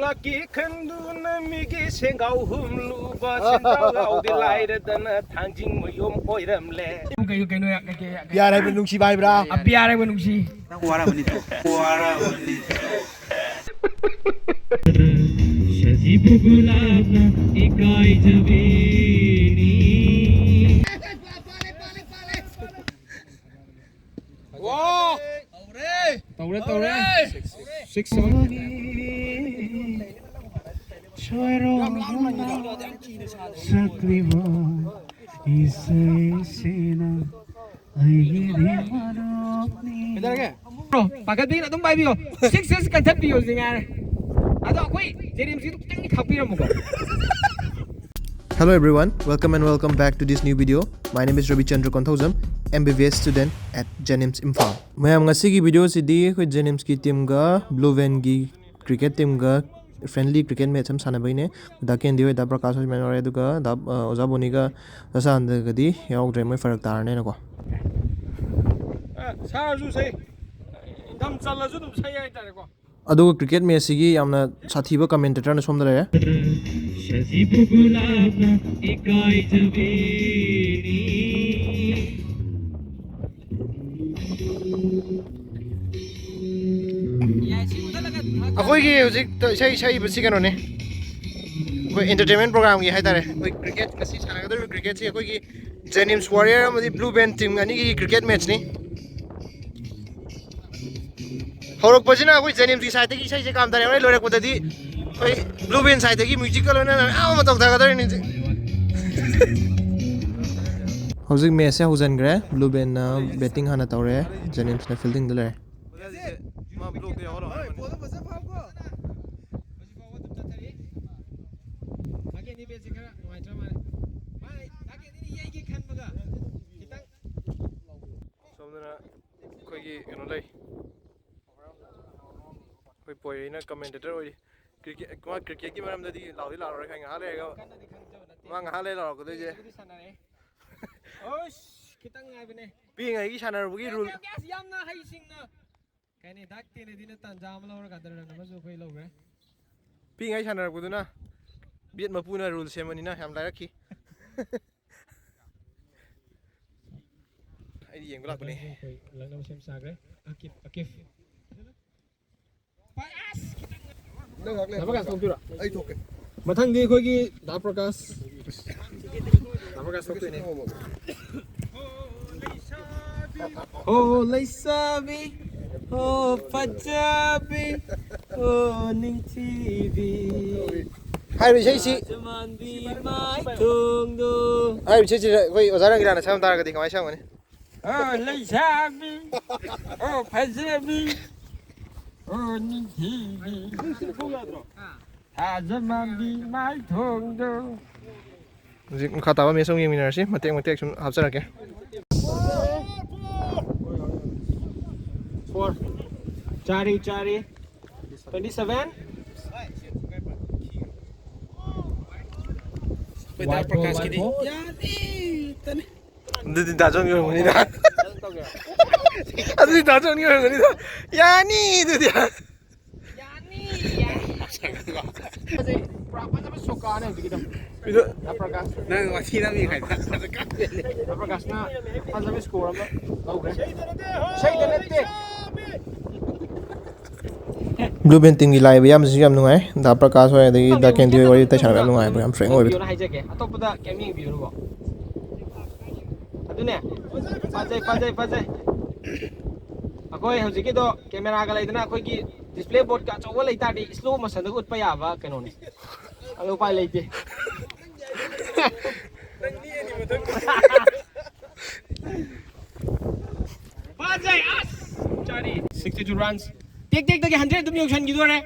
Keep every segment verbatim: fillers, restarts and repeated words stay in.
ꯂꯥꯛꯀꯦ ꯈꯟꯗꯨꯅ ꯃꯤꯒꯤ ꯁꯦꯡꯒꯥꯎ ꯍꯨꯝꯂꯨꯕ ꯁꯦꯟꯖꯥꯎ ꯂꯥꯎꯗꯤ ꯂꯥꯏꯔꯗꯅ ꯊꯥꯡꯖꯤꯡ ꯃꯌꯣꯝ ꯑꯣꯏꯔꯝꯂꯦ꯫ ꯀꯩꯅꯣ ꯀꯩꯅꯣ ꯌꯥ- ꯀꯩ- ꯀꯩ- ꯌꯥ- ꯀꯩ- ꯄꯤꯌꯥꯔ ꯍꯥꯏꯕ ꯅꯨꯡꯁꯤꯕ ꯍꯥꯏꯕ꯭ꯔꯥ? ꯑ, ꯄꯤꯌꯥꯔ ꯍꯥꯏꯕ ꯅꯨꯡꯁꯤ꯫ ꯅꯪ ꯋꯥꯔꯝꯃꯅꯤꯀꯣ꯫ ꯋꯥꯔꯝꯃꯅꯤ꯫ ꯁꯖꯤꯕꯨ ꯒꯨꯂꯥꯞꯅ ꯏꯀꯥꯏꯖꯕꯤꯅꯤ꯫ ꯇꯧꯔꯦ ꯇꯧꯔꯦ꯫ ꯁꯤꯛꯁ ꯑꯣꯟ꯫ ꯁꯛꯂꯤꯕ ꯏꯁꯩꯁꯤꯅ ꯑꯩꯒꯤꯗꯤ ꯃꯔꯨꯞꯅꯤ꯫ ꯕ꯭ꯔꯣ, ꯄꯥꯈꯠꯄꯤꯒꯅꯨ, ꯑꯗꯨꯝ ꯄꯥꯏꯕꯤꯌꯣ꯫ ꯁꯤꯛꯁ ꯁꯤꯛꯁ ꯀꯟꯊꯠꯄꯤꯌꯣ, ꯁꯤ ꯉꯥꯏꯔꯦ꯫ ꯑꯗꯣ ꯑꯩꯈꯣꯏ ꯖꯦꯅꯤꯝꯁꯀꯤꯗꯣ ꯈꯤꯇꯪꯗꯤ ꯈꯥꯛꯄꯤꯔꯝꯃꯨꯀꯣ꯫ Hello everyone, welcome and welcome back to this new video. My name is Ravi Chandra Konthoujam, M B B S student at JNIMS Imphal. ꯃꯌꯥꯝ, ꯉꯁꯤꯒꯤ ꯚꯤꯗꯤꯑꯣꯁꯤꯗꯤ ꯑꯩꯈꯣꯏ ꯖꯦꯅꯤꯝꯁꯀꯤ ꯇꯤꯝꯒ ꯕ꯭ꯂꯨ ꯚꯦꯟꯒꯤ ꯀ꯭ꯔꯤꯀꯦꯠ ꯇꯤꯝꯒ ꯐ꯭ꯔꯦꯟꯂꯤ ꯀ꯭ꯔꯤꯀꯦꯠ ꯃꯦꯠꯆ ꯑꯃ ꯁꯥꯟꯅꯕꯩꯅꯦ꯫ ꯗꯥ ꯀꯦꯟꯗꯤ ꯍꯣꯏ, ꯗꯥ ꯄ꯭ꯔꯀꯥꯁ ꯍꯣꯏ ꯁꯨꯃꯥꯏꯅ ꯌꯥꯎꯔꯦ, ꯑꯗꯨꯒ ꯗꯥ, ꯑ, ꯑꯣꯖꯥ ꯕꯣꯅꯤꯒ ꯗꯥ ꯁꯥꯟꯗꯒꯗꯤ ꯌꯥꯎꯗ꯭ꯔꯦ, ꯃꯣꯏ ꯐꯔꯛ ꯇꯥꯔꯅꯦꯅꯀꯣ꯫ ꯁꯥꯔꯁꯨ ꯁꯩ, ꯏꯟꯊꯝ ꯆꯜꯂꯁꯨ ꯑꯗꯨꯝ ꯁꯩ ꯍꯥꯏꯇꯥꯔꯦꯀꯣ꯫ ꯑꯗꯨꯒ ꯀ꯭ꯔꯤꯀꯦꯠ ꯃꯦꯠꯆꯁꯤꯒꯤ ꯌꯥꯝꯅ ꯁꯥꯊꯤꯕ ꯀꯃꯦꯟꯇꯦꯇꯔꯅ ꯁꯣꯝꯗ ꯂꯩꯔꯦ꯫ ꯁꯖꯤꯕꯨ ꯒꯨꯂꯥꯞꯅ ꯏꯀꯥꯏꯖꯕꯤꯅꯤ꯫ ꯑꯩꯈꯣꯏꯒꯤ ꯍꯧꯖꯤꯛ ꯏꯁꯩ ꯁꯛꯏꯕꯁꯤ ꯀꯩꯅꯣꯅꯦ, ꯑꯩꯈꯣꯏ ꯑꯦꯟꯇꯔꯇꯦꯟꯃꯦꯟ ꯄ꯭ꯔꯣꯒ꯭ꯔꯥꯝꯒꯤ ꯍꯥꯏꯇꯥꯔꯦ꯫ ꯑꯩꯈꯣꯏ ꯀ꯭ꯔꯤꯀꯦꯠ, ꯉꯁꯤ ꯁꯥꯟꯅꯒꯗꯧꯔꯤꯕ ꯀ꯭ꯔꯤꯀꯦꯠꯁꯤ ꯑꯩꯈꯣꯏꯒꯤ ꯖꯦꯅꯤꯝꯁ ꯋꯥꯔꯤꯌꯔ ꯑꯃꯗꯤ ꯕ꯭ꯂꯨ ꯚꯦꯟ ꯇꯤꯝ ꯑꯅꯤꯒꯤ ꯀ꯭ꯔꯤꯀꯦꯠ ꯃꯦꯠꯆꯅꯤ꯫ ꯍꯧꯔꯛꯄꯁꯤꯅ ꯑꯩꯈꯣꯏ ꯖꯦꯅꯤꯝꯁꯀꯤ ꯁꯥꯏꯠꯇꯒꯤ ꯏꯁꯩꯁꯦ ꯀꯥꯝꯊꯔꯦ, ꯍꯣꯔꯦꯟ ꯂꯣꯏꯔꯛꯄꯗꯗꯤ ꯑꯩꯈꯣꯏ ꯕ꯭ꯂꯨ ꯚꯦꯟ ꯁꯥꯏꯠꯇꯒꯤ ꯃ꯭ꯌꯨꯖꯤꯛꯀ ꯂꯣꯏꯅꯅ ꯃꯌꯥꯝ ꯑꯃ ꯇꯧꯊꯒꯗꯧꯔꯤꯅꯤ ꯍꯧꯖꯤꯛ꯫ ꯍꯧꯖꯤꯛ ꯃꯦꯠꯆꯁꯦ ꯍꯧꯖꯤꯟꯈ꯭ꯔꯦ꯫ ꯕ꯭ꯂꯨ ꯚꯦꯟꯅ ꯕꯦꯇꯤꯡ ꯍꯥꯟꯅ ꯇꯧꯔꯦ, ꯖꯦꯅꯤꯝꯁꯅ ꯐꯤꯜꯗꯤꯡꯗ ꯂꯩꯔꯦ꯫ ꯍꯧꯖꯤꯛ ꯐꯥꯎꯕ ꯑꯗꯨꯝ ꯆꯠꯊꯔꯤ꯫ ꯗꯥ ꯀꯦꯟꯗꯤ ꯕꯦꯠꯁꯦ ꯈꯔ ꯅꯨꯡꯉꯥꯏꯇ꯭ꯔ ꯃꯥꯜꯂꯦ꯫ ꯃꯥ ꯗꯥ ꯀꯦꯟꯗꯤꯅ ꯌꯩꯒꯦ ꯈꯟꯕꯒ ꯈꯤꯇꯪ꯫ ꯁꯣꯝꯗꯅ ꯑꯩꯈꯣꯏꯒꯤ ꯀꯩꯅꯣ ꯂꯩ, ꯑꯩꯈꯣꯏ ꯄꯣꯏꯔꯩꯅ ꯀꯃꯦꯟꯇꯦꯇꯔ ꯑꯣꯏꯔꯤ꯫ ꯀ꯭ꯔꯤꯀꯦꯠ, ꯃꯥ ꯀ꯭ꯔꯤꯀꯦꯠꯀꯤ ꯃꯔꯝꯗꯗꯤ ꯂꯥꯎꯗꯤ ꯂꯥꯎꯔꯔꯣꯏ ꯈꯪꯉꯦ, ꯉꯥꯏꯍꯥꯛ ꯂꯩꯔꯒ ꯀꯟꯅꯗꯤ ꯈꯪꯖꯕ ꯅꯠꯇꯦ꯫ ꯃꯥ ꯉꯥꯏꯍꯥꯛ ꯂꯩꯔ ꯂꯥꯎꯔꯛꯀꯗꯣꯏꯁꯦ꯫ ꯌꯩꯕꯨꯗꯤ ꯁꯥꯟꯅꯔꯦ꯫ ꯑꯁ, ꯈꯤꯇꯪ ꯉꯥꯏꯕꯅꯦ꯫ ꯄꯤꯛꯏꯉꯩꯒꯤ ꯁꯥꯟꯅꯔꯛꯄꯒꯤ ꯔꯨꯜ꯫ ꯌꯥꯝ ꯌꯥꯝꯅ ꯍꯩꯁꯤꯡꯅ꯫ ꯀꯩꯅꯤ, ꯗꯥ ꯀꯦꯅꯦꯗꯤꯅ ꯇꯥꯟꯖꯥ ꯑꯃ ꯂꯧꯔꯀꯥꯟꯗ ꯔꯟ ꯑꯃꯁꯨ ꯑꯩꯈꯣꯏ ꯂꯧꯈ꯭ꯔꯦ꯫ ꯄꯤꯛꯏꯉꯩ ꯁꯥꯟꯅꯔꯛꯄꯗꯨꯅ ꯕꯦꯠ ꯃꯄꯨꯅ ꯔꯨꯜ ꯁꯦꯝꯕꯅꯤꯅ ꯌꯥꯝ ꯂꯥꯏꯔꯛꯈꯤ꯫ ꯑꯩꯗꯤ ꯌꯦꯡꯕ ꯂꯥꯛꯄꯅꯦ꯫ ꯑꯩꯈꯣꯏ ꯂꯛꯅꯕ ꯁꯦꯝ ꯁꯥꯈ꯭ꯔꯦ꯫ ꯑꯀꯤꯞ, ꯑꯀꯤꯞ꯫ ꯅꯪ ꯉꯥꯏꯍꯥꯛ ꯂꯩꯌꯨ꯫ ꯗꯥ ꯄ꯭ꯔꯀꯥꯁ ꯊꯣꯛꯄꯤꯔꯣ꯫ ꯑꯩ ꯊꯣꯛꯀꯦ꯫ ꯃꯊꯪꯗꯤ ꯑꯩꯈꯣꯏꯒꯤ ꯗꯥ ꯄ꯭ꯔꯀꯥꯁ꯫ ꯗꯥ ꯄ꯭ꯔꯀꯥꯁ ꯊꯣꯛꯇꯣꯏꯅꯦ꯫ ꯑꯣ ꯂꯩꯁꯥꯕꯤ, ꯑꯣ ꯐꯖꯕꯤ, ꯑꯣ ꯅꯤꯡꯊꯤꯕꯤ꯫ ꯍꯥꯏꯔꯤꯕ ꯏꯁꯩꯁꯤ, ꯃꯥꯟꯕꯤ ꯃꯥꯏꯊꯣꯡꯗꯣ꯫ ꯍꯥꯏꯔꯤꯕ ꯏꯁꯩꯁꯤ ꯑꯩꯈꯣꯏ ꯑꯣꯖꯥ ꯔꯪꯒꯤꯂꯥꯅ ꯁꯛꯂꯝ ꯇꯥꯔꯒꯗꯤ ꯀꯃꯥꯏꯅ ꯁꯛꯂꯝꯒꯅꯤ? ꯑꯣ ꯂꯩꯁꯥꯕꯤ, ꯑꯣ ꯐꯖꯕꯤ, ꯑꯣ ꯅꯤꯡꯊꯤꯕꯤ, ꯊꯥꯖꯃꯥꯟꯕꯤ ꯃꯥꯏꯊꯣꯡꯗꯣ꯫ ꯍꯧꯖꯤꯛ ꯃꯈꯥ ꯇꯥꯕ ꯃꯦꯠꯁ ꯑꯃꯨꯛ ꯌꯦꯡꯃꯤꯟꯅꯔꯁꯤ, ꯃꯇꯦꯛ ꯃꯇꯦꯛ ꯁꯨꯝ ꯍꯥꯞꯆꯔꯛꯀꯦ꯫ Four. ꯆꯥꯔꯤ, ꯆꯥꯔꯤ꯫ Twenty seven. ꯑꯩꯈꯣꯏ ꯗꯥ ꯄ꯭ꯔꯀꯥꯁꯀꯤꯗꯤ ꯌꯥꯅꯤ ꯇꯅꯤ꯫ ꯑꯗꯨꯗꯤ ꯗꯥ ꯖꯣꯟꯒꯤ ꯑꯣꯏꯔꯝꯒꯅꯤꯗ꯫ ꯑꯗꯨꯗꯤ ꯗꯥ ꯖꯣꯟꯒꯤ ꯑꯣꯏꯔꯝꯒꯅꯤꯗ꯫ ꯌꯥꯅꯤ ꯑꯗꯨꯗꯤ꯫ ꯌꯥꯅꯤ, ꯌꯥꯅꯤ꯫ ꯄꯨꯔꯥ ꯐꯖꯕ ꯁꯣꯀꯥꯅꯦ ꯍꯧꯖꯤꯛꯀꯤꯗꯣ꯫ ꯗꯥ ꯄ꯭ꯔꯀꯥꯁ꯫ ꯅꯪ ꯋꯥꯊꯤ ꯅꯝꯃꯤ ꯍꯥꯏꯗ꯫ ꯗꯥ ꯄ꯭ꯔꯀꯥꯁꯅ ꯐꯖꯕ ꯁ꯭ꯀꯣꯔ ꯑꯃ ꯂꯧꯈ꯭ꯔꯦ꯫ ꯏꯁꯩꯗ ꯅꯠꯇꯦ꯫ ꯕ꯭ꯂꯨ ꯕꯦꯟ ꯇꯤꯝꯒꯤ ꯂꯥꯛꯏꯕ ꯏꯌꯥꯝꯕꯁꯤꯁꯨ ꯌꯥꯝ ꯅꯨꯡꯉꯥꯏ꯫ ꯗꯥ ꯄ꯭ꯔꯀꯥꯁ ꯍꯣꯏ ꯑꯗꯒꯤ ꯗꯥ ꯀꯦꯟꯗꯤ ꯍꯣꯏ ꯋꯥꯔꯤ ꯋꯥꯇꯥꯏ ꯁꯥꯟꯅꯕ ꯌꯥꯝ ꯅꯨꯡꯉꯥꯏꯕ, ꯌꯥꯝ ꯐ꯭ꯔꯦꯡ ꯑꯣꯏꯕ꯫ ꯍꯥꯏꯖꯒꯦ, ꯑꯇꯣꯞꯄꯗ ꯀꯩꯝ ꯌꯦꯡꯕꯤꯔꯨꯅꯨꯀꯣ꯫ ꯑꯗꯨꯅꯦ, ꯐꯖꯩ, ꯐꯖꯩ, ꯐꯖꯩ꯫ ꯑꯩꯈꯣꯏ ꯍꯧꯖꯤꯛꯀꯤꯗꯣ ꯀꯦꯃꯦꯔꯥꯒ ꯂꯩꯗꯅ ꯑꯩꯈꯣꯏꯒꯤ ꯗꯤꯁꯄ꯭ꯂꯦ ꯕꯣꯔꯗꯀ ꯑꯆꯧꯕ ꯂꯩꯇꯥꯔꯗꯤ ꯁ꯭ꯂꯣ ꯃꯣꯁꯟꯗꯒ ꯎꯠꯄ ꯌꯥꯕ ꯀꯩꯅꯣꯅꯦ꯫ ꯑꯗꯣ ꯎꯄꯥꯏ ꯂꯩꯇꯦ꯫ ꯐꯖꯩ, ꯑꯁ! ꯆꯥꯔꯤ꯫ Sixty two runs꯫ ꯇꯦꯛ ꯇꯦꯛꯇꯒꯤ hundred ꯑꯗꯨꯝ ꯌꯧꯁꯟꯈꯤꯗꯣꯔꯦ꯫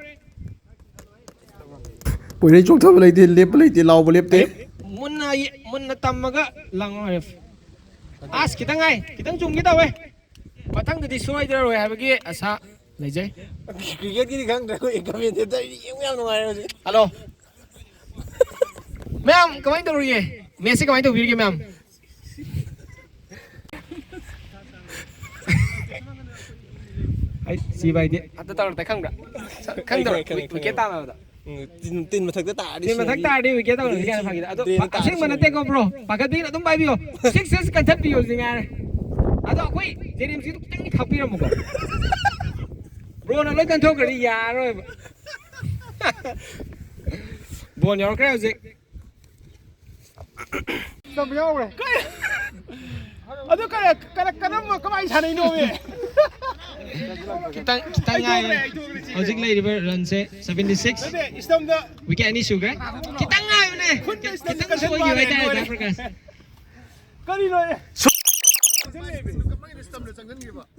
ꯄꯣꯏꯔꯩ ꯆꯣꯛꯊꯕ ꯂꯩꯇꯦ, ꯂꯦꯞꯄ ꯂꯩꯇꯦ, ꯂꯥꯎꯕ ꯂꯦꯞꯇꯦ꯫ ꯃꯨꯟꯅ ꯌꯦ-, ꯃꯨꯟꯅ ꯇꯝꯃꯒ ꯂꯪꯉꯣ ꯍꯥꯏꯔꯦ꯫ ꯑꯁ, ꯈꯤꯇꯪ ꯉꯥꯏ, ꯈꯤꯇꯪ ꯆꯨꯝꯒꯦ ꯇꯧꯋꯦ꯫ ꯃꯊꯪꯗꯗꯤ ꯁꯣꯏꯗ꯭ꯔꯔꯣꯏ ꯍꯥꯏꯕꯒꯤ ꯑꯁꯥ ꯂꯩꯖꯩ꯫ ꯀ꯭ꯔꯤꯀꯦꯠꯀꯤꯗꯤ ꯈꯪꯗ꯭ꯔꯦ, ꯑꯩꯈꯣꯏ ꯀꯃꯦꯟꯇꯦꯇꯔ ꯌꯦꯡꯕ ꯌꯥꯝ ꯅꯨꯡꯉꯥꯏꯔꯦ ꯍꯧꯖꯤꯛ꯫ ꯍꯜꯂꯣ꯫ ꯃꯌꯥꯝ, ꯀꯃꯥꯏꯅ ꯇꯧꯔꯤꯒꯦ? ꯃꯦꯠꯁꯁꯦ ꯀꯃꯥꯏꯅ ꯇꯧꯕꯤꯔꯤꯒꯦ, ꯃꯌꯥꯝ? ꯑꯩ ꯁꯤ ꯚꯥꯏꯗꯤ ꯑꯝꯇ ꯇꯧꯔꯛꯇꯦ, ꯈꯪꯕ꯭ꯔꯥ? ꯈꯪꯗꯕ꯭ꯔꯥ? ꯈꯪꯉꯦ, ꯈꯪꯉꯦ, ꯋꯤ-, ꯋꯤꯀꯦꯠ ꯈꯪꯉꯦ꯫ ꯇꯥꯟꯅꯕꯗ꯫ ꯎꯝ, ꯇꯤꯟ, ꯇꯤꯟ ꯃꯊꯛꯇ ꯇꯥꯔꯗꯤ ꯇꯤꯟ ꯃꯊꯛ ꯁꯤꯔꯅꯤ꯫ ꯇꯥꯔꯗꯤ wicket ꯇꯧꯔꯅꯤ ꯀꯥꯏꯅ ꯐꯥꯒꯤꯗ꯫ ꯑꯗꯣ ꯗ꯭ꯔꯦꯟꯗ ꯇꯥꯔꯗꯤ ꯑꯁꯦꯡꯕ ꯁꯤꯔꯅꯤ꯫ ꯅꯠꯇꯦꯀꯣ, bro꯫ ꯄꯥꯈꯠꯄꯤꯒꯅꯨ, ꯑꯗꯨꯝ ꯄꯥꯏꯕꯤꯌꯣ꯫ Six six ꯀꯟꯊꯠꯄꯤꯌꯣ ꯁꯤ ꯉꯥꯏꯔꯦ꯫ ꯑꯗꯣ ꯑꯩꯈꯣꯏ ꯖꯦꯅꯤꯝꯁꯀꯤꯗꯣ ꯈꯤꯇꯪꯗꯤ ꯈꯥꯛꯄꯤꯔꯝꯃꯨꯀꯣ꯫ Broꯅ ꯂꯣꯏ ꯀꯟꯊꯣꯛꯈ꯭ꯔꯗꯤ ꯌꯥꯔꯔꯣꯏꯕ꯫ Ball ꯌꯧꯔꯛꯈ꯭ꯔꯦ ꯍꯧꯖꯤꯛ꯫ ꯌꯥꯎꯔꯦ꯫ ꯑꯗꯨ ꯀꯔ-, ꯀꯔ-, ꯀꯔꯝꯕ, ꯀꯃꯥꯏꯅ ꯁꯥꯟꯅꯩꯅꯣꯃꯤ? ꯈꯤꯇꯪ, ꯈꯤꯇꯪ ꯉꯥꯏꯔꯦ꯫ ꯍꯧꯖꯤꯛ ꯂꯩꯔꯤꯕ runꯁꯦ seventy six꯫ ꯅꯠꯇꯦ, stump ꯗ wicket ꯑꯅꯤ ꯁꯨꯈ꯭ꯔꯦ꯫ ꯈꯤꯇꯪ ꯉꯥꯏꯌꯨꯅꯦ꯫ ꯈꯨꯠꯅ stump ꯈꯤꯇꯪ ꯀꯟꯁꯤꯟ ꯁꯣꯏꯈꯤꯕ ꯃꯥꯜꯂꯦ, ꯍꯥꯏꯇꯥꯔꯦ, ꯂꯣꯏꯔꯦ꯫ ꯗꯥ ꯄ꯭ꯔꯀꯥꯁ꯫ ꯀꯔꯤꯅꯣ?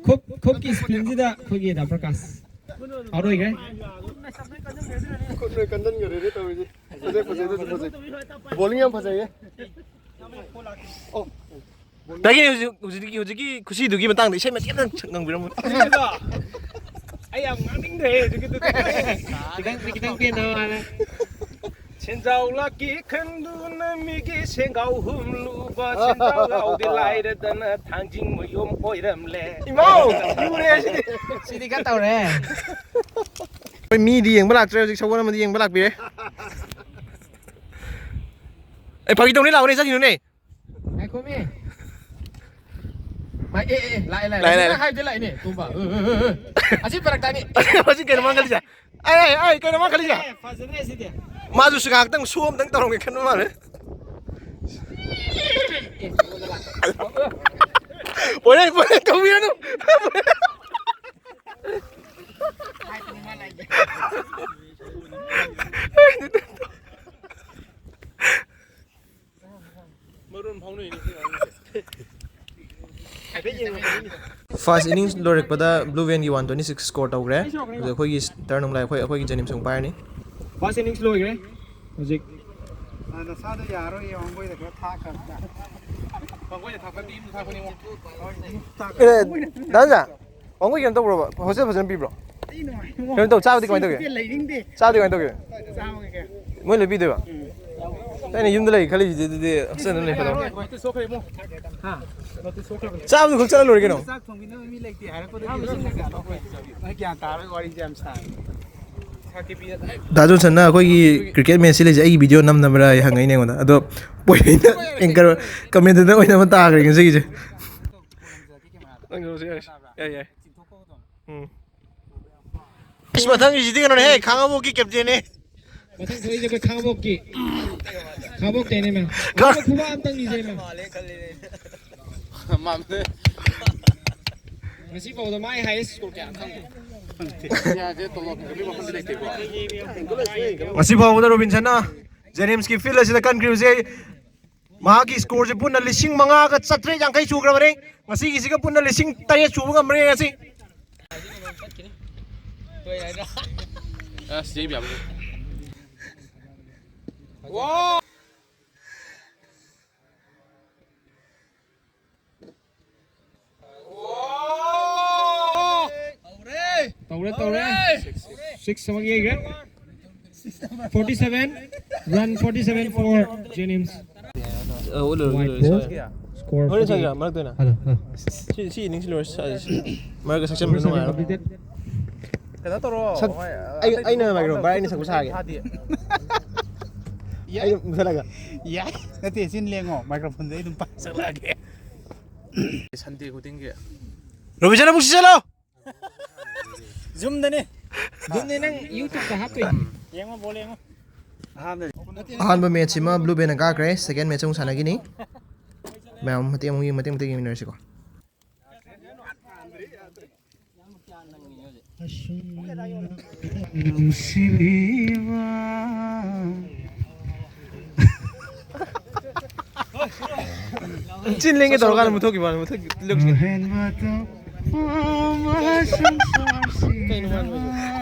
ꯈꯨꯞ-, ꯈꯨꯞꯀꯤ spinꯁꯤꯗ ꯑꯩꯈꯣꯏꯒꯤ ꯗꯥ ꯄ꯭ꯔꯀꯥꯁ꯫ Out ꯑꯣꯏꯈ꯭ꯔꯦ꯫ ꯈꯨꯠ ꯂꯣꯏ ꯀꯟꯖꯟꯈ꯭ꯔꯦꯅꯦ ꯇꯧꯔꯤꯁꯦ꯫ ꯐꯖꯩ, ꯐꯖꯩ, ꯑꯗꯨꯁꯨ ꯐꯖꯩ꯫ Bowling ꯌꯥꯝ ꯐꯖꯩꯌꯦ꯫ ꯑꯣ꯫ ꯇꯥꯒꯤꯅꯦ ꯍꯧꯖꯤꯛ, ꯍꯧꯖꯤꯛꯀꯤ, ꯍꯧꯖꯤꯛꯀꯤ ꯈꯨꯁꯤꯗꯨꯒꯤ ꯃꯇꯥꯡꯗ ꯏꯁꯩ ꯃꯇꯦꯛ ꯑꯃꯇꯪ ꯉꯪꯕꯤꯔꯝꯃꯨ꯫ ꯑꯩ ꯌꯥꯝ ꯉꯥꯡꯅꯤꯡꯗ꯭ꯔꯦ ꯍꯧꯖꯤꯛꯀꯤꯗꯨꯗꯤ꯫ ꯈꯤꯇꯪ, ꯈꯤꯇꯪ ꯄꯦꯟꯗꯕ ꯃꯥꯜꯂꯦ꯫ ꯁꯦꯟꯖꯥꯎ ꯂꯥꯛꯀꯤ ꯈꯟꯗꯨꯅ ꯃꯤꯒꯤ ꯁꯦꯟꯒꯥꯎ ꯍꯨꯝꯂꯨꯕ ꯁꯦꯟꯖꯥꯎ ꯂꯥꯎꯗꯤ ꯂꯥꯏꯔꯗꯅ ꯊꯥꯡꯖꯤꯡ ꯃꯌꯣꯝ ꯑꯣꯏꯔꯝꯂꯦ꯫ ꯏꯃꯥꯎ! ꯂꯨꯔꯦ ꯁꯤꯗꯤ꯫ ꯁꯤꯗꯤ ꯈꯔ ꯇꯧꯔꯦ꯫ ꯑꯩꯈꯣꯏ ꯃꯤꯗꯤ ꯌꯦꯡꯕ ꯂꯥꯛꯇ꯭ꯔꯦ, ꯍꯧꯖꯤꯛ ꯁꯒꯣꯜ ꯑꯃꯗꯤ ꯌꯦꯡꯕ ꯂꯥꯛꯄꯤꯔꯦ꯫ ꯑꯩ ꯐꯥꯒꯤ ꯇꯧꯅꯤ, ꯂꯥꯛꯑꯣꯅꯦ, ꯆꯠꯈꯤꯅꯨꯅꯦ꯫ ꯉꯥꯏꯈꯣꯃꯤ꯫ ꯃꯥ-, ꯑꯦ, ꯑꯦ, ꯑꯦ, ꯂꯥꯛꯑꯦ, ꯂꯥꯛꯑꯦ, ꯂꯥꯛꯑꯦ, ꯂꯥꯛꯑꯦ꯫ ꯅꯪ ꯍꯥꯏꯕꯗꯤ ꯂꯥꯛꯏꯅꯦ, ꯇꯣꯝꯕ꯫ ꯑ, ꯑ, ꯑ, ꯑ꯫ ꯑꯁꯤ ꯐꯔꯛ ꯇꯥꯅꯤ꯫ ꯃꯁꯤ ꯀꯩꯅꯣ ꯃꯥ ꯈꯜꯂꯤꯁꯦ? ꯑꯩ, ꯑꯩ, ꯑꯩ, ꯀꯩꯅꯣ ꯃꯥ ꯈꯜꯂꯤꯁꯦ? ꯑꯦ, ꯐꯖꯗ꯭ꯔꯦ ꯁꯤꯗꯤ꯫ ꯃꯥꯁꯨ ꯁꯤ ꯉꯥꯏꯍꯥꯛꯇꯪ show ꯑꯝꯇꯪ ꯇꯧꯔꯝꯒꯦ ꯈꯟꯕ ꯃꯥꯜꯂꯦ꯫ ꯑꯦ, ꯄꯣꯔꯦ, ꯄꯣꯔꯦ, ꯇꯧꯕꯤꯔꯅꯨ꯫ ꯃꯔꯣꯟ ꯐꯥꯎꯅꯩꯅꯦ ꯁꯤ ꯑꯉꯥꯡꯁꯦ꯫ ꯍꯥꯏꯐꯦꯠ ꯌꯦꯡꯉꯣ꯫ First innings ꯂꯣꯏꯔꯛꯄꯗ Blue Vein ꯒꯤ one twenty six score ꯇꯧꯈ꯭ꯔꯦ꯫ ꯑꯗꯨ ꯑꯩꯈꯣꯏꯒꯤ turn ꯑꯃꯨꯛ ꯂꯥꯛꯑꯦ, ꯑꯩꯈꯣꯏ, ꯑꯩꯈꯣꯏꯒꯤ ꯖꯦꯅꯤꯝꯁ ꯑꯃꯨꯛ ꯄꯥꯏꯔꯅꯤ꯫ First innings ꯂꯣꯏꯈ꯭ꯔꯦ ꯍꯧꯖꯤꯛ꯫ ꯑ, ꯅꯁꯥꯗꯣ ꯌꯥꯔꯣꯏꯌꯦ, ꯋꯥꯡꯒꯣꯏꯗ ꯈꯔ ꯊꯥꯛꯈ꯭ꯔꯕꯅꯤꯅ꯫ ꯋꯥꯡꯒꯣꯏꯗ ꯊꯥꯛꯄ ꯃꯤ ꯑꯃ ꯊꯥꯛꯄꯅꯦ꯫ ꯑꯦ, ꯗꯥ ꯖꯥ? ꯋꯥꯡꯒꯣꯏ ꯀꯩꯅꯣ ꯇꯧꯕ꯭ꯔꯣꯕ? Hostel ꯐꯖꯅ ꯄꯤꯕ꯭ꯔꯣ? ꯑꯩ ꯅꯨꯡꯉꯥꯏ꯫ ꯀꯩꯅꯣ ꯇꯧ, ꯆꯥꯕꯗꯤ ꯀꯃꯥꯏꯅ ꯇꯧꯒꯦ? ꯁꯤꯗꯤ ꯂꯩꯅꯤꯡꯗꯦ꯫ ꯆꯥꯕꯗꯤ ꯀꯃꯥꯏꯅ ꯇꯧꯒꯦ? ꯆꯥꯕꯒꯤ ꯀꯌꯥ? ꯃꯣꯏ ꯂꯣꯏ ꯄꯤꯗꯣꯏꯕ? ꯎꯝ꯫ ꯑꯩꯅ ꯌꯨꯝꯗ ꯂꯩꯒꯦ ꯈꯜꯂꯤꯁꯤꯗꯤ ꯑꯗꯨꯗꯤ hostel ꯑꯗꯨꯝ ꯂꯩ ꯐꯗꯧ꯫ ꯌꯥꯔꯣꯏ, ꯅꯣꯇꯤꯁ ꯊꯣꯛꯈ꯭ꯔꯦ ꯏꯕꯨꯡ꯫ ꯍꯥ? ꯅꯣꯇꯤꯁ ꯊꯣꯛꯈ꯭ꯔꯕꯅꯤ꯫ ꯆꯥꯕꯗꯤ ꯈꯨꯜ ꯆꯠꯂ ꯂꯣꯏꯔꯦ ꯀꯩꯅꯣ꯫ ꯆꯥꯛ ꯊꯣꯡꯕꯤꯅꯕ ꯃꯤ ꯂꯩꯇꯦ ꯍꯥꯏꯔꯛꯄꯗꯒꯤ ꯅꯣꯏ ꯒ꯭ꯌꯥꯟ ꯇꯥꯔꯣꯏ, ꯋꯥꯔꯤꯁꯦ ꯌꯥꯝ ꯁꯥꯡꯉꯦ꯫ ꯗꯥ ꯖꯣꯟꯁꯟꯅ ꯑꯩꯈꯣꯏꯒꯤ ꯀ꯭ꯔꯤꯀꯦꯠ ꯃꯦꯠꯆꯁꯤ ꯂꯩꯁꯦ ꯑꯩꯒꯤ ꯚꯤꯗꯤꯑꯣ ꯅꯝꯅꯕ꯭ꯔꯥ ꯍꯥꯏ ꯍꯪꯉꯛꯏꯅꯦ ꯑꯩꯉꯣꯟꯗ꯫ ꯑꯗꯣ ꯄꯣꯏꯟꯗ ꯑꯦꯡꯀꯔ ꯀꯃꯦꯟꯇꯦꯇꯔ ꯑꯣꯏꯅ ꯑꯃ ꯇꯥꯈ꯭ꯔꯦ ꯉꯁꯤꯒꯤꯁꯦ꯫ ꯅꯪ ꯀꯩꯅꯣꯁꯦ ꯌꯥꯔꯦ꯫ ꯌꯥꯏ, ꯌꯥꯏ꯫ ꯎꯝ꯫ ꯏꯁ, ꯃꯊꯪꯒꯤꯁꯤꯗꯤ ꯀꯩꯅꯣꯅꯦꯍꯦ, ꯈꯥꯡꯉꯕꯣꯛꯀꯤ ꯀꯦꯞꯇꯦꯟꯅꯦ꯫ ꯃꯊꯪ ꯊꯣꯛꯏꯁꯦ ꯑꯩꯈꯣꯏ ꯈꯥꯡꯉꯕꯣꯛꯀꯤ꯫ ꯈꯥꯡꯉꯕꯣꯛꯇꯩꯅꯦ, ꯃꯦꯝ꯫ ꯈꯥꯡꯉꯕꯣꯛ ꯈꯨꯕꯥꯛ ꯑꯝꯇꯪ ꯅꯤꯖꯩ, ꯃꯦꯝ꯫ ꯃꯥꯝꯅꯦ꯫ ꯉꯁꯤ ꯐꯥꯎꯗ ꯃꯥꯏ ꯍꯥꯏꯌꯦꯁ ꯁ꯭ꯀꯣꯔ ꯀꯌꯥ ꯈꯪꯗꯦ꯫ ꯌꯥꯁꯦ ꯇꯣꯂꯣꯞ ꯍꯦꯟꯒꯠꯄꯒꯤ ꯋꯥꯈꯜꯗꯤ ꯂꯩꯇꯦꯀꯣ꯫ ꯉꯁꯤ ꯐꯥꯎꯕꯗ ꯔꯣꯕꯤꯟꯁꯟꯅ ꯖꯦꯅꯤꯝꯁꯀꯤ ꯐꯤꯜ ꯑꯁꯤꯗ ꯀꯟꯈ꯭ꯔꯤꯕꯁꯦ, ꯃꯍꯥꯛꯀꯤ ꯁ꯭ꯀꯣꯔꯁꯦ ꯄꯨꯟꯅ ꯂꯤꯁꯤꯡ ꯃꯉꯥꯒ ꯆꯥꯇ꯭ꯔꯦꯠ ꯌꯥꯡꯈꯩ ꯁꯨꯈ꯭ꯔꯕꯅꯤ꯫ ꯉꯁꯤꯒꯤꯁꯤꯒ ꯄꯨꯟꯅ ꯂꯤꯁꯤꯡ ꯇꯔꯦꯠ ꯁꯨꯕ ꯉꯝꯕꯅꯤ ꯉꯁꯤ꯫ ꯑꯁ, ꯌꯩꯕ ꯌꯥꯕ꯫ ꯇꯧꯔꯦ, ꯇꯧꯔꯦ꯫ ꯁꯤꯛꯁ ꯑꯃ ꯌꯩꯈ꯭ꯔꯦ꯫ Forty seven, run forty seven for Jennings. ꯑ, ꯎꯠꯂꯔꯣꯏ, ꯎꯠꯂꯔꯣꯏ, ꯁꯣꯏꯔꯦ꯫ Score ꯍꯣꯔꯦꯟ forty. ꯁꯥꯟꯅꯁꯤꯔꯥ, ꯃꯔꯛꯇ ꯑꯣꯏꯅ? Hello, hello. ꯁꯤ, ꯁꯤ ꯏꯅꯤꯡꯁꯤ ꯂꯣꯏꯔ ꯁꯥꯟꯅꯁꯤ꯫ ꯃꯔꯛꯇ ꯁꯛꯆꯟꯕ ꯅꯨꯡꯉꯥꯏꯔꯣꯏ꯫ Completed. ꯀꯩꯅꯣ ꯇꯧꯔꯣ꯫ ꯁꯛ-, ꯍꯣꯏ, ꯑꯩ, ꯑꯇꯩꯗꯤ ꯑꯩꯅ ꯄꯥꯝꯗꯕ microphone ꯄꯥꯏꯔ ꯑꯩꯅ ꯁꯛꯄ ꯁꯥꯒꯦ꯫ ꯊꯥꯗꯦ꯫ ꯑꯩꯅ ꯃꯨꯊꯠꯂꯒ꯫ ꯌꯥꯏ꯫ ꯅꯠꯇꯦ, ꯁꯤ ꯂꯦꯡꯉꯣ꯫ Microphoneꯁꯦ ꯑꯩ ꯑꯗꯨꯝ ꯄꯥꯏ ꯁꯛꯂꯛꯑꯒꯦ꯫ Sunday ꯈꯨꯗꯤꯡꯒꯤ꯫ ꯔꯣꯕꯤꯟꯁꯟ ꯑꯃꯨꯛ ꯁꯤꯖꯜꯂꯣ! Zoomꯗꯅꯦ꯫ Zoomꯅꯦ, ꯅꯪ YouTubeꯇ ꯍꯥꯞꯇꯣꯏꯅꯦ꯫ ꯌꯦꯡꯉꯣ, ꯕꯣꯜ ꯌꯦꯡꯉꯣ꯫ ꯑꯍꯥꯟꯕ ꯃꯦꯠꯆꯁꯤꯃ Blue Band ꯀꯥꯈ꯭ꯔꯦ꯫ Second match ꯑꯃꯨꯛ ꯁꯥꯟꯅꯈꯤꯅꯤ꯫ ꯃꯌꯥꯝ ꯃꯇꯦꯛ ꯑꯃꯨꯛ ꯌꯦꯡ-, ꯃꯇꯦꯛ ꯃꯇꯦꯛ ꯌꯦꯡꯃꯤꯟꯅꯔꯁꯤꯀꯣ꯫ ꯑꯁꯨꯝꯅ ꯅꯨꯡꯁꯤꯕꯤꯕ꯫ ꯆꯤꯟ ꯂꯦꯡꯒꯦ ꯇꯧꯔꯀꯥꯟꯗ ꯃꯨꯊꯣꯛꯈꯤꯕ ꯋꯥꯅꯤ, ꯃꯨꯊꯣꯛꯈꯤ-, ꯂꯦꯡꯈꯤ꯫ ꯑꯍꯦꯟꯕ ꯇꯧꯕ ꯁꯪꯁꯥꯔꯁꯤꯗ꯫ ꯀꯩꯅꯣ ꯃꯥꯅ ꯇꯧꯔꯤꯁꯦ?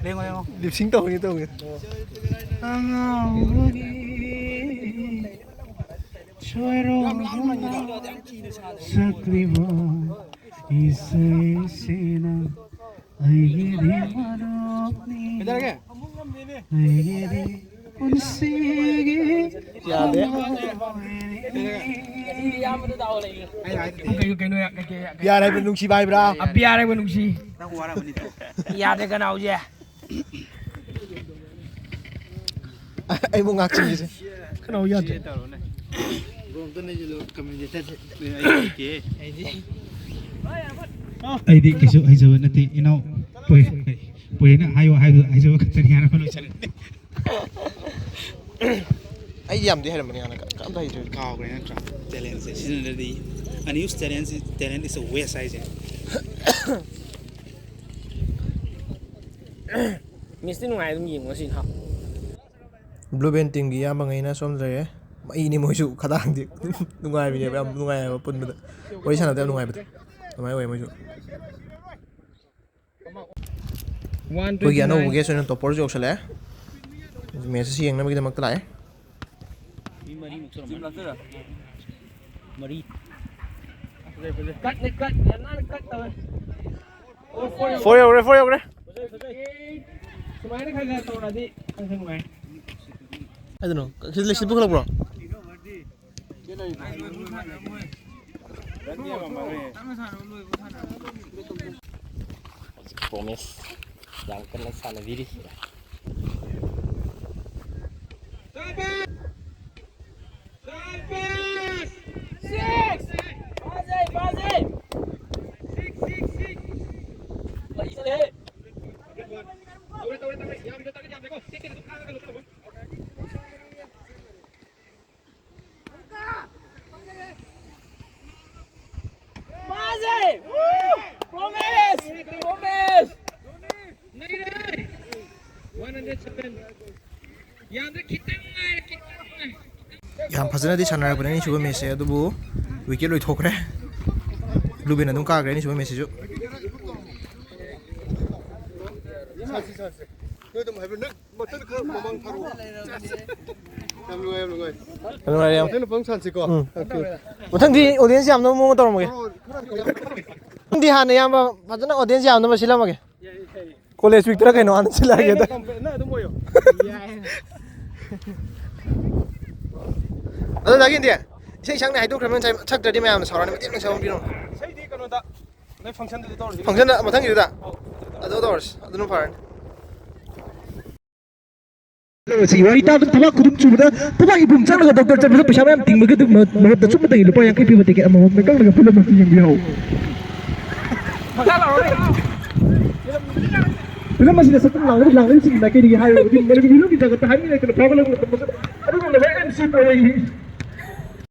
ꯂꯦꯡꯉꯣ, ꯂꯦꯡꯉꯣ꯫ Lip sync ꯇꯧꯒꯦ ꯇꯧꯒꯦ꯫ ꯑꯉꯥꯎꯕꯒꯤ ꯁꯣꯏꯔꯣꯝꯗ ꯁꯛꯂꯤꯕ ꯏꯁꯩꯁꯤꯅ ꯑꯩꯒꯤꯗꯤ ꯃꯔꯨꯞꯅꯤ꯫ ꯀꯩꯗꯧꯔꯒꯦ? ꯑꯩꯒꯤꯗꯤ ꯄꯨꯟꯁꯤꯒꯤ ꯌꯥꯗꯦ꯫ ꯀꯩꯅꯣ, ꯀꯩꯅꯣ, ꯀꯩꯅꯣ, ꯌꯥꯔꯦ ꯍꯥꯏꯕ ꯅꯨꯡꯁꯤꯕ ꯍꯥꯏꯕ꯭ꯔꯥ? ꯑ, ꯕꯤ ꯑꯥꯔ ꯍꯥꯏꯕ ꯅꯨꯡꯁꯤ꯫ ꯌꯥꯗꯦ ꯀꯅꯥ ꯍꯧꯖꯤꯛ? ꯑꯩꯕꯨ ꯉꯥꯛꯆꯤꯡꯈꯤꯁꯦ꯫ ꯀꯅꯥ ꯌꯥꯗꯦ? ꯑꯩꯗꯤ ꯀꯩꯁꯨ ꯍꯩꯖꯕ ꯅꯠꯇꯦ, ꯏꯅꯥꯎ꯫ ꯄꯣꯏ-, ꯄꯣꯏꯅ ꯍꯥꯏꯌꯣ ꯍꯥꯏꯕꯗꯣ ꯍꯩꯖꯕ ꯈꯛꯇꯅꯤ ꯍꯥꯏꯅ ꯂꯣꯏꯁꯜꯂꯦ꯫ ꯑꯩꯗꯤ ꯌꯥꯝꯗꯤ ꯍꯩꯔꯝꯕꯅꯤ ꯍꯥꯟꯅ, ꯀ-, ꯀ-, ꯑꯝꯇ ꯍꯩꯇ꯭ꯔꯦ꯫ ꯀꯥꯎꯈ꯭ꯔꯦ ꯅꯠꯇ꯭ꯔꯥ? ꯇꯦꯂꯦꯟꯁꯦ ꯁꯤꯖꯤꯟꯅꯗ꯭ꯔꯗꯤ, unused talent, talent is a waste ꯍꯥꯏꯁꯦ꯫ ꯃꯤꯁꯇꯤ ꯅꯨꯡꯉꯥꯏ, ꯑꯗꯨꯝ ꯌꯦꯡꯉꯣ ꯁꯤ ꯍꯥ꯫ ꯕ꯭ꯂꯨ ꯕꯦꯟ ꯇꯤꯝꯒꯤ ꯏꯌꯥꯝꯕꯉꯩꯅ ꯁꯣꯝꯗ ꯂꯩꯔꯦ꯫ ꯃꯩꯅꯤ ꯃꯣꯏꯁꯨ ꯈꯗꯥꯡꯗꯤ꯫ ꯅꯨꯡꯉꯥꯏꯕꯤꯅꯦꯕ, ꯌꯥꯝ ꯅꯨꯡꯉꯥꯏ ꯍꯥꯏꯕ ꯄꯨꯟꯕꯗ꯫ ꯋꯥꯔꯤ ꯁꯥꯟꯅꯕꯗ ꯌꯥꯝ ꯅꯨꯡꯉꯥꯏꯕꯗꯣ꯫ ꯑꯗꯨꯃꯥꯏꯅ ꯑꯣꯏ ꯃꯣꯏꯁꯨ꯫ ꯑꯩꯈꯣꯏꯒꯤ ꯑꯅꯧꯕ ꯒꯦꯁ ꯑꯣꯏꯅ ꯇꯣꯞꯄꯔꯁꯨ ꯌꯧꯁꯜꯂꯛꯑꯦ꯫ ꯃꯦꯠꯁ ꯑꯁꯤ ꯌꯦꯡꯅꯕꯒꯤꯗꯃꯛꯇ ꯂꯥꯛꯑꯦ꯫ ꯃꯔꯤ꯫ ꯐꯣꯔ ꯌꯧꯔꯦ, ꯐꯣꯔ ꯌꯧꯔꯦ꯫ ꯁꯨꯃꯥꯏꯅ ꯈꯔ ꯈꯔ ꯇꯧꯔꯗꯤ ꯈꯔ ꯈꯔ ꯅꯨꯡꯉꯥꯏ꯫ ꯀꯥꯏꯗꯅꯣ? ꯁꯤ ꯂꯩꯁꯤ ꯄꯨꯈꯠꯂꯛꯄ꯭ꯔꯣ? ꯍꯧꯖꯤꯛ ꯄ꯭ꯔꯣꯃꯤꯁ ꯌꯥꯝ ꯀꯟꯅ ꯁꯥꯟꯅꯕꯤꯔꯤ꯫ ꯌꯥꯝ ꯐꯖꯅꯗꯤ ꯁꯥꯟꯅꯔꯛꯄꯅꯦ ꯑꯅꯤꯁꯨꯕ ꯃꯦꯠꯁꯁꯦ, ꯑꯗꯨꯕꯨ ꯋꯤꯀꯦꯠ ꯂꯣꯏꯊꯣꯛꯈ꯭ꯔꯦ꯫ ꯕ꯭ꯂꯨ ꯕꯦꯟ ꯑꯗꯨꯝ ꯀꯥꯈ꯭ꯔꯦ ꯑꯅꯤꯁꯨꯕ ꯃꯦꯠꯁꯁꯤꯁꯨ꯫ ꯅꯣꯏ ꯑꯗꯨꯝ ꯍꯥꯏꯕꯤꯌꯨ, ꯅꯣꯏ ꯃꯊꯛꯇ ꯈꯔ ꯃꯃꯥꯡ ꯊꯥꯔꯛꯑꯣ꯫ ꯌꯥꯝ ꯅꯨꯡꯉꯥꯏ, ꯌꯥꯝ ꯅꯨꯡꯉꯥꯏ꯫ ꯌꯥꯝ ꯅꯨꯡꯉꯥꯏꯔꯦ, ꯌꯥꯝ꯫ ꯃꯊꯪꯗ ꯐꯖꯅ ꯁꯥꯟꯅꯁꯤꯀꯣ꯫ ꯎꯝ꯫ Okay, okay. ꯃꯊꯪꯗꯤ ꯑꯣꯗꯤꯌꯦꯟꯁ ꯌꯥꯝꯅꯕ ꯃꯑꯣꯡꯗ ꯇꯧꯔꯝꯃꯒꯦ꯫ ꯃꯊꯪꯗꯤ ꯍꯥꯟꯅ ꯏꯌꯥꯝꯕ ꯐꯖꯅ ꯑꯣꯗꯤꯌꯦꯟꯁ ꯌꯥꯝꯅꯕ ꯁꯤꯜꯂꯝꯃꯒꯦ꯫ ꯀꯣꯂꯦꯖ ꯋꯤꯛꯇꯔ ꯀꯩꯅꯣ ꯍꯥꯟꯅ ꯁꯤꯜꯂꯛꯑꯒꯦꯗ꯫ ꯅꯪ ꯑꯗꯨꯝ ꯑꯣꯏꯌꯣ꯫ ꯑꯗꯣ ꯅꯥꯒꯤꯟꯗꯤ ꯏꯁꯩ ꯁꯛꯅꯤ ꯍꯥꯏꯗꯣꯛꯈ꯭ꯔꯕꯅꯤꯅ ꯉꯁꯥꯏ ꯁꯛꯇ꯭ꯔꯗꯤ ꯃꯌꯥꯝꯅ ꯁꯥꯎꯔꯅꯤ꯫ ꯃꯇꯦꯛ ꯑꯃ ꯁꯛꯍꯟꯕꯤꯔꯣ꯫ ꯏꯁꯩꯗꯤ ꯀꯩꯅꯣꯗ, ꯅꯣꯏ functionꯗꯨꯗ ꯇꯧꯔꯁꯤ꯫ Functionꯗ ꯃꯊꯪꯒꯤꯗꯨꯗ? ꯑꯧ꯫ ꯑꯗꯨ ꯇꯧꯔꯁꯤ, ꯑꯗꯨꯅ ꯐꯔꯅꯤ꯫ ꯁꯤ ꯋꯥꯔꯤ ꯇꯥꯕꯗ ꯊꯕꯥꯛ ꯈꯨꯗꯨꯝ ꯆꯨꯕꯗ, ꯊꯕꯥꯛ ꯏꯕꯨꯝ ꯆꯪꯂꯒ doctor ꯆꯠꯄꯗ ꯄꯩꯁꯥ ꯃꯌꯥꯝ ꯇꯤꯡꯕꯒꯤ ꯑꯗꯨ ꯃ-, ꯃꯍꯨꯠꯇ ꯆꯨꯝꯅꯇꯒꯤ ꯂꯨꯄꯥ ꯌꯥꯡꯈꯩ ꯄꯤꯕ ticket ꯑꯃꯃꯝꯅ ꯀꯛꯂꯒ film ꯑꯁꯤ ꯌꯦꯡꯕꯤꯌꯨ꯫ ꯃꯈꯥ ꯂꯥꯎꯔꯣꯅꯦ꯫ Film ꯑꯁꯤꯗ ꯁꯛꯇꯝ ꯂꯥꯡꯂꯤꯕ ꯂꯥꯡꯂꯤꯕꯁꯤꯡꯒꯤ ꯃꯥꯏꯀꯩꯗꯒꯤ ꯍꯥꯏꯔꯕꯗꯤ ꯃꯅꯤꯄꯨꯔ filmꯒꯤ ꯖꯒꯠꯇ ꯍꯥꯏꯅꯤꯡꯉꯥꯏ ꯂꯩꯇꯅ ꯐꯥꯎꯒꯠꯂꯕ ꯃꯇꯝ ꯑꯁꯤꯗ ꯑꯗꯨꯒꯨꯝꯂꯕ M C ꯄꯣꯔꯩ